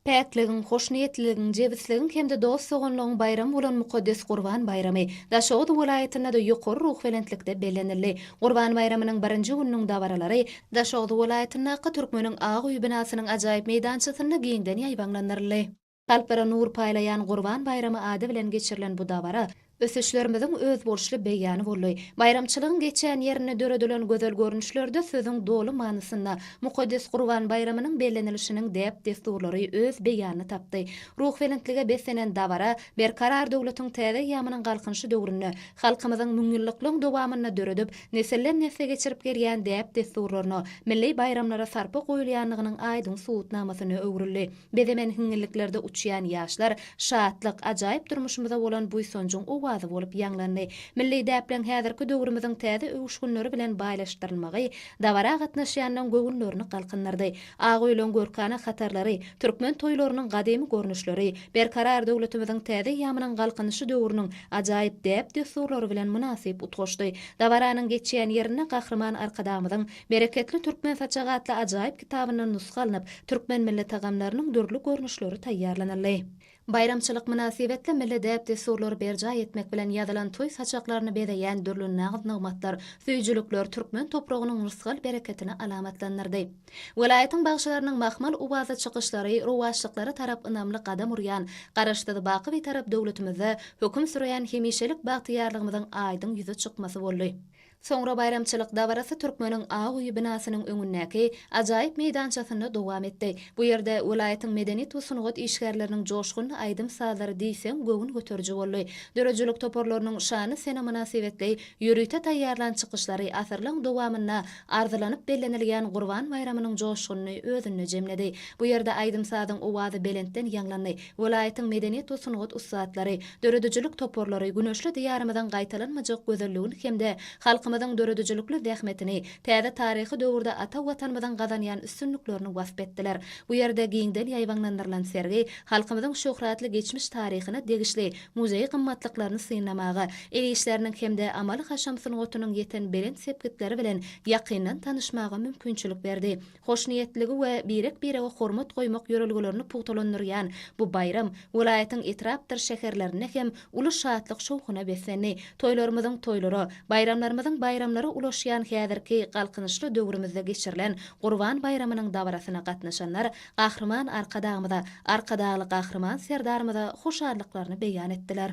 Päkligiň, hoşniýetliligiň, jebisligiň hem-de dost-doganlygyň baýramy bolan mukaddes Gurban baýramy Daşoguz welaýatynda-da ýokary ruhubelentlikde bellenildi. Gurban baýramynyň birinji gününiň dabaralary Daşoguz welaýatyndaky Türkmeniň ak öýi binasynyň ajaýyp meýdançasynda giňden ýaýbaňlandyryldy. Kalplara nur paýlaýan Gurban baýramy ady bilen geçirilen bu dabara ösüşlerimiziň özboluşly beýany boldy. Baýramçylygyň geçýän ýerinde döredilen gözel görnüşlerde sözüň doly manysynda mukaddes Gurban baýramynyň bellenilişiniň däp-dessurlary öz beýanyny tapdy. Ruhubelentlige beslenen dabara Berkarar döwletiň täze eýýamynyň Galkynyşy döwründe halkymyzyň müňýyllyklaryň dowamynda döredip, nesilden-nesle geçirip gelýän däp-dessurlaryna, milli baýramlara sarpa goýulýandygynyň aýdyň subutnamasyna öwrüldi. Bezemen hiňňilliklerde uçýan ýaşlar şatlyk, ajaýyp durmuşymyza bolan buýsanjyň owazy bolup ýaňlandy. Milli däpleň häzirki döwrümiziň täze öwüşginleri bilen baýlaşdyrylmagy dabara gatnaşýanlaryň göwünlerini galkyndyrdy. Ak öýleň görkana hatarlary, türkmen toýlarynyň gadymy görnüşleri, Berkarar döwletimiziň täze eýýamynyň Galkynyşy döwrüniň ajaýyp däp-dessurlary bilen mynasyp utgaşdy. Dabaranyň geçýän ýerinde Gahryman Arkadagymyzyň Bereketli türkmen saçagy atly ajaýyp kitabyndan nusga alnyp, türkmen milli tagamlarynyň dürli görnüşleri taýýarlanyldy. Baýramçylyk mynasybetli milli däp-dessurlary berjaý etmek bilen ýazylan toý saçaklaryny bezeýän dürli nagt-nygmatlar, süýjülikler türkmen topragynyň rysgal-bereketini alamatlandyrdy. Welaýatyň bagşylarynyň mahmal owazly çykyşlary rowaçlyklara tarap ynamly gadam urýan Garaşsyz, baky Bitarap döwletimizde höküm sürýän hemişelik bagtyýarlygymyzyň aýdyň ýüze çykmasy boldy. Soňra baýramçylyk dabarasy Türkmeniň ak öýi binasynyň öňündäki ajaýyp meýdançasynda dowam etdi. Bu ýerde welaýatyň medeniýet we sungat işgärleriniň joşgunly aýdym-sazlary diýseň göwün göteriji boldy. Döredijilik toparlarynyň şanly sene mynasybetli ýörite taýýarlan çykyşlary asyrlaryň dowamynda arzylanyp bellenilýän Gurban baýramynyň joşgunyny özünde jemledi. Bu ýerde aýdym-sazyň owazy belentden ýaňlandy. Welaýatyň medeniýet we sungat ussatlary, döredijilik toparlary güneşli Diýarymyzyň gaýtalanmajak gözelligini hem-de halkymyzyň döredijilikli zähmetini, täze taryhy döwürde ata Watanymyzyň gazanýan üstünliklerini wasp etdiler. Bu ýerde giňden ýaýbaňlandyrylan sergi halkymyzyň şöhratly geçmiş taryhyna degişli muzeý gymmatlyklaryny synlamaga, el işleriniň hem-de amaly-haşam sungatynyň ýeten belent sepgitleri bilen ýakyndan tanyşmaga mümkinçilik berdi. Hoşniýetligi we birek-birege hormat goýmak ýörelgelerini pugtalandyrýan bu baýram welaýatyň etrapdyr şäherlerinde hem uly şatlyk-şowhuna beslendi. Toýlarymyzyň toýlara, baýramlarymyzyň baýramlara ulaşýan häzirki galkynyşly döwrümizde geçirilen Gurban baýramynyň dabarasyna gatnaşanlar Gahryman Arkadagymyza, Arkadagly Gahryman Serdarymyza hoşallyklaryny beýan etdiler.